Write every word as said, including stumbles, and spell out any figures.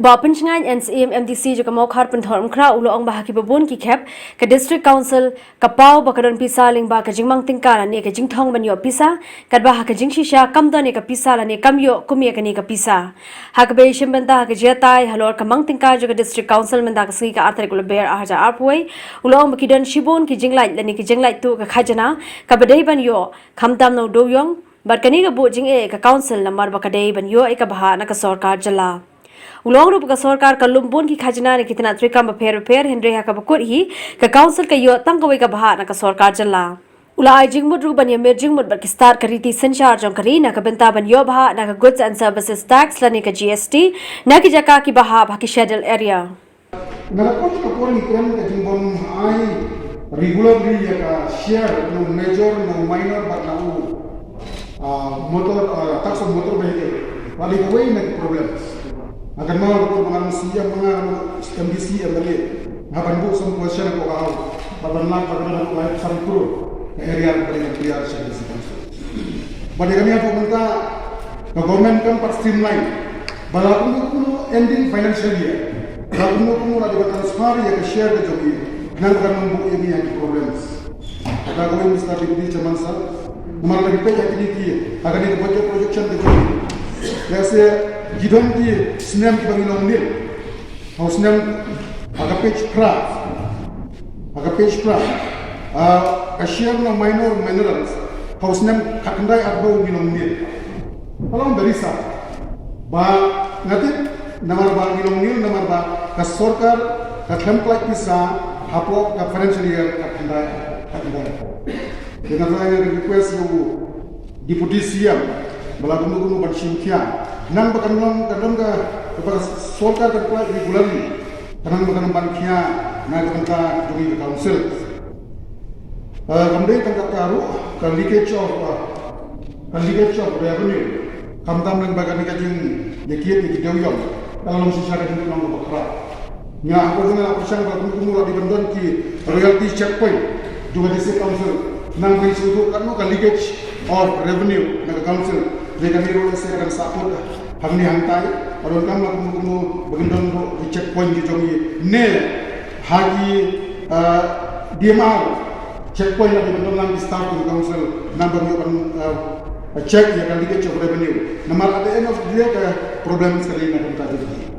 Bah Pynshngaiñ, N C M M D C jong ka Mawkhar Pynthorumkhrah, u la ong ba ha kiba bun ki khep ka District Council ka paw ba ka don pisa lyngba ka jingmang tyngka lane ka jingthong ban ïoh pisa, katba ha ka jingshisha kam don ïa ka pisa lane kam ïoh kum ïa kane ka pisa. Ha kaba ïashim bynta ha ka jingïatai halor ka mang tyngka jong ka District Council mynta ka sngi ka ar tarik u Lber ar hajar arphew wei, u la ong ba ki don shibun ki jinglait lane ki jinglait tuh ka khajna kaba dei ban ïoh khamtam na u dewïong, bad kane ka buh jingeh ïa ka Council namar ba ka dei ban ïoh ïa ka bhah na ka sorkar jylla. U la ong ruh ba ka sorkar ka lum bun ki khajna na ki tnat treikam bapher bapher, hynrei ha kaba kut hi ka Council ka ïoh tang kawei ka bhah na ka sorkar jylla. U la ai jingmut ruh ban ïamir jingmut bad ki stad ka riti synshar jong ka ri na ka bynta ban ïoh bhah na ka Goods and Services Tax lane ka G S T na ki jaka kiba hap ha ki Schedule Area. Na ka por ka por ngi kren ka jingbym ai regularly ïa ka share na u major, na u minor bad na u, ah, motor, ah, tax on motor vehicle. Wat la kawei na ki problems. Nga kynmaw ka por ba nga long C E M, ba nga long M D C, M L A, nga ban buh some question ko ka hau, ba ban lap ba ka dang lai san crore ka area ba dang clear sha ka district council. Bad ïa kane haduh mynta ka government kam pat streamline. Ba la kumno kumno ending financial year, la kumno kumno la dei ban transfer ïa ka share ka jong ki, khnang ba kan ym buh ïa ngi ha ki problems. Kata kawei, Mister Deputy Chairman Sir, namar lada phi peit ha kine ki, ha kane ka budget projection ka jong ngi, lehse ki don ki snem kiba ngi long nil. Ha u snem, ha ka page phra, ha ka page phra, ah, ka share na minor minerals, ha u snem khatkhyndai arphew ngi long nil. Ka long very sad. Ba nga tip namar ba ngi long nil namar ba ka sorkar ka khlem pynlait pisa hapoh ka financial year khatkhyndai, khatkhyndai. Te nga trai request ïa u Deputy C M ba la kumno kumno ban shim khia, khnang ba kan long, kan long ka, ba ka sorkar kan pynlait regularly, khnang ba kan ban khia na ka bynta jong ka council. Eh, kam dei tang kata ruh, ka leakage of, eh, ka leakage of revenue, khamtam lyngba kane ka jingïakit ïa ki dewïong, ka la long shisha ka jingpynlong kaba khraw. Nga, ha ka por jong nga la pyrshang ba kumno kumno la dei ban don ki royalty checkpoint jong ka District Council, khnang ba ngin sngewthuh katno ka leakage of revenue na ka council. Lehse kane ruh lehse ka dang sahkut hangne hangtai, ba donkam la kumno kumno ba ngin don ruh ki checkpoint ki jong ngi ne ha ki, ah, D M R checkpoint, la dei ban don lang ki staff jong ka council, khnang ba ngin ïoh ban, ah, check ïa ka leakage of revenue. Namar at the end of the day ka problems ka dei na ka bynta jong ngi.